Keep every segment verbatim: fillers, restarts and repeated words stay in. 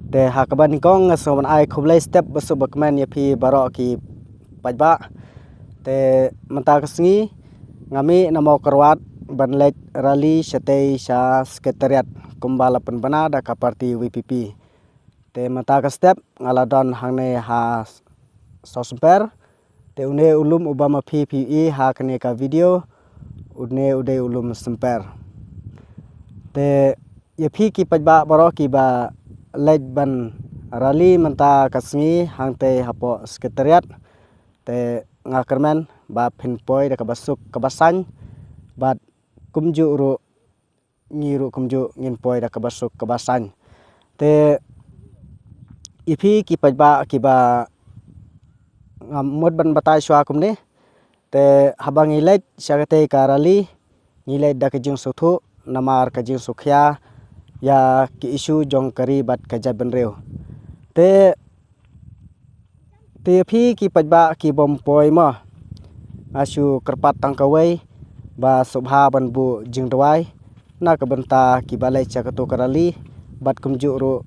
Te ha kaba nyngkong nga sngewbha ban ai khublei step ba suk ba kmen ïa phi baroh ki paidbah. Te mynta ka sngi nga mih na Mawkyrwat ban leit rally shatei sha Secretariat kumba la pynbna da ka party V P P. Te mynta ka step nga la don hangne ha Sosymper. Te une u lum uba ma phi phi i ha kane ka video, une u dei u lum Symper. Te ïa phi ki paidbah baroh kiba leit ban rally mynta ka sngi hangtei hapoh Secretariat, te nga kyrmen ba phin poi da kaba suk kaba saiñ, bad kumjuh ruh ngi ruh kumjuh ngin poi da kaba suk kaba saiñ. Te ïa phi ki paidbah kiba nga mut ban batai shuwa kumne. Te haba ngi leit sha katei ka rally, ngi leit da ka jingsngewthuh namar ka jingsngewkhia ïa ki issue jong ka ri bad ka jaitbynriew. Te Te ïa phi ki paidbah ki bym poi mo, nga shu kyrpad tang kawei ba sngewbha ban buh jingduwai na ka bynta kiba leit sha kato ka rally, bad kumjuh ruh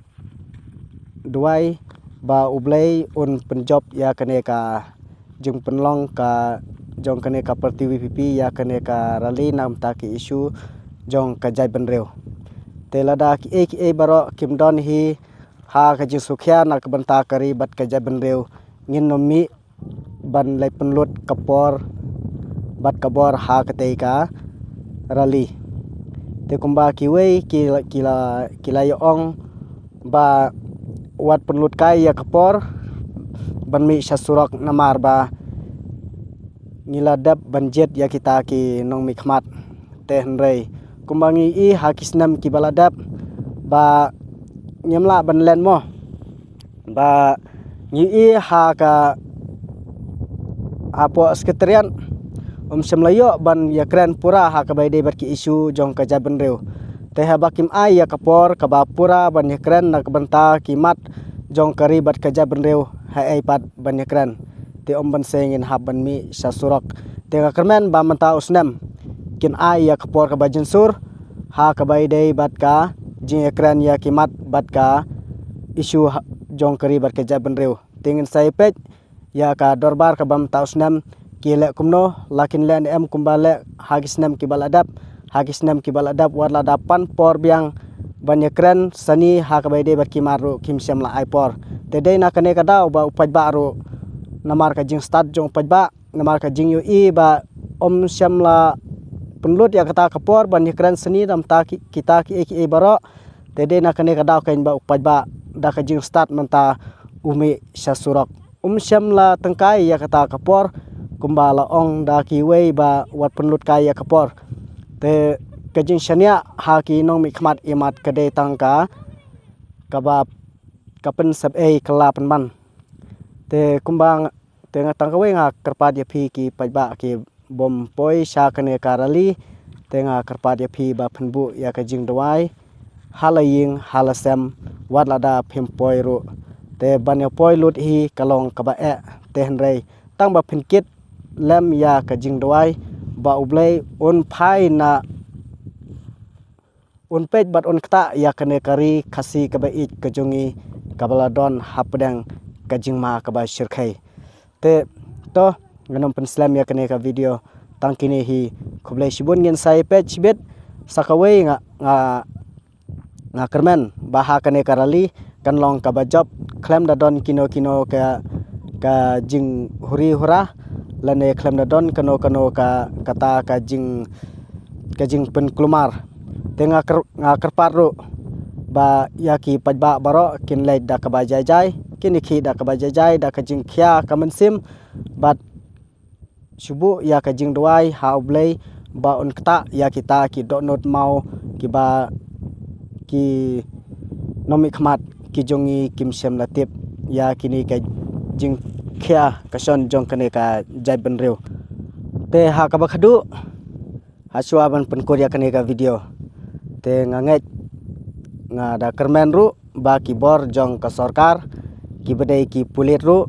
duwai ba U Blei un pynjop ïa kane ka jingpynlong ka jong kane ka party V P P ïa kane ka rally na ka bynta ki issue jong ka jaitbynriew. Te lada kiei kiei baroh kim don hi ha ka jingsngewkhia na ka bynta ka ri bad ka jaitbynriew, ngin nym mih ban leit pynlut ka por bad ka bor ha katei ka rally. Te kumba kiwei ki la, ki la, ki la ïa ong ba wat pynlut kai ïa ka por ban mih sha surok namar ba ngi la dep ban jied ïa kita ki nongmihkhmat. Te hynrei kumba ngi i ha ki snem kiba la dep ba ngim lah ban len mo, ba ngi i ha ka, hapoh Secretariat, um shym la ïoh ban ïakren pura ha kaba ïadei bad ki issue jong ka jaitbynriew. Te haba kim ai ïa ka por kaba pura ban ïakren na ka bynta ki mat jong ka ri bad ka jaitbynriew, haei pat ban ïakren. Te ym banse ngin hap ban mih sha surok. Te nga kyrmen ba mynta u snem kin ai ïa ka por kaba jynsur ha kaba ïadei bad ka jingïakren ïa ki mat bad ka issue ha, jong ka ri bad ka jaitbynriew. Te ngin sa ïa peit ïa ka dorbar kaba mynta u snem ki leh kumno, la kin leh ne em kumba leh ha ki snem kiba la dep. Ha ki snem kiba la dep wat la da pan por biang ban ïakren sani ha kaba ïadei bad ki mat ruh kim shym la ai por. Te dei na kane ka daw ba u paidbah ruh, namar ka jingstad jong u paidbah, namar ka jingïohi ba um shym la pynlut ïa kata ka por ban ïakren sani na ka bynta ki, kita kiei kiei baroh. Te dei na kane ka daw keiñ ba u paidbah da ka jingstad mynta u mih sha surok. Um shym la tyngkai ïa kata ka por, kumba la ong da kiwei ba wat pynlut kai ïa ka por. Te ka jingshaniah ha ki nongmihkhmat ïa mat ka dei tang ka, kaba, ka pynsep ei ka la pynban. Te kumba nga, te nga tang kawei nga kyrpad ïa phi ki paidbah ki bym poi sha kane ka rally. Te nga kyrpad ïa phi ba phin buh ïa ka jingduwai ha la ïing ha la sem, wat lada phim poi ruh. Te ban ïa poi lut hi ka long kaba eh. Te hynrei tang ba phin kit lem ïa ka jingduwai ba U Blei un phai na, un peit bad un ktah ïa kane ka ri Khasi kaba ïeit ka jong ngi, kaba la don hapdeng ka jingma kaba shyrkhei. Te to, ngan nym pynslem ïa kane ka video tang kine hi. Khublei shibun, ngin sa ïa peit shibit sa kawei. Nga, nga, nga kyrmen ba ha kane ka rally kan long kaba jop, khlem da don kino kino ka, ka jinghuri hura, lane khlem da don kano kano ka, kata ka jing, ka jingpynkulmar. Te nga kyr-, nga kyrpad ruh ba ïa ki paidbah baroh kin leit da kaba jai jai, kin ïakhih da kaba jai jai, da ka jingkhia ka mynsiem, bad shu buh ïa ka jingduwai ha U Blei ba un ktah ïa kita ki dohnud maw, kiba, ki nongmihkhmat ki jong ngi kim shym la tip ïa kine ka jingkhia ka shon jong kane ka jaitbynriew. Te ha kaba khadduh, ha shuwa ban pynkut ïa kane ka video, te nga ngeit, nga da kyrmen ruh ba ki bor jong ka sorkar, kiba dei ki pulit ruh,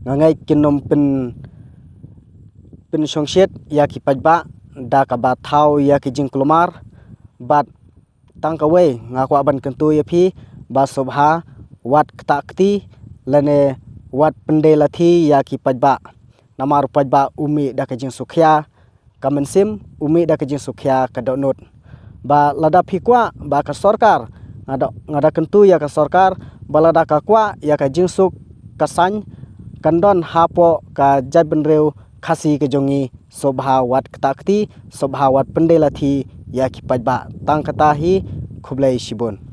nga ngeit kin nym pyn, pynshongshit ïa ki paidbah da kaba thaw ïa ki jingkulmar. Bad tang kawei nga kwah ban kyntu ïa phi ba sngewbha wat ktah kti lane wat pyndei lathi ïa ki paidbah. Namar u paidbah u mih da ka jingsuk khia ka mynsiem, u mih da ka jingsuk khia ka dohnud. Ba lada phi kwah ba ka sorkar, nga da, nga da kyntu ïa ka sorkar, ba lada ka kwah ïa ka jingsuk ka saiñ kan don hapoh ka jaitbynriew Khasi ka jong ngi, sngewbha wat ktah kti, sngewbha wat pyndei lathi ïa ki paidbah. Tang kata hi, khublei shibun.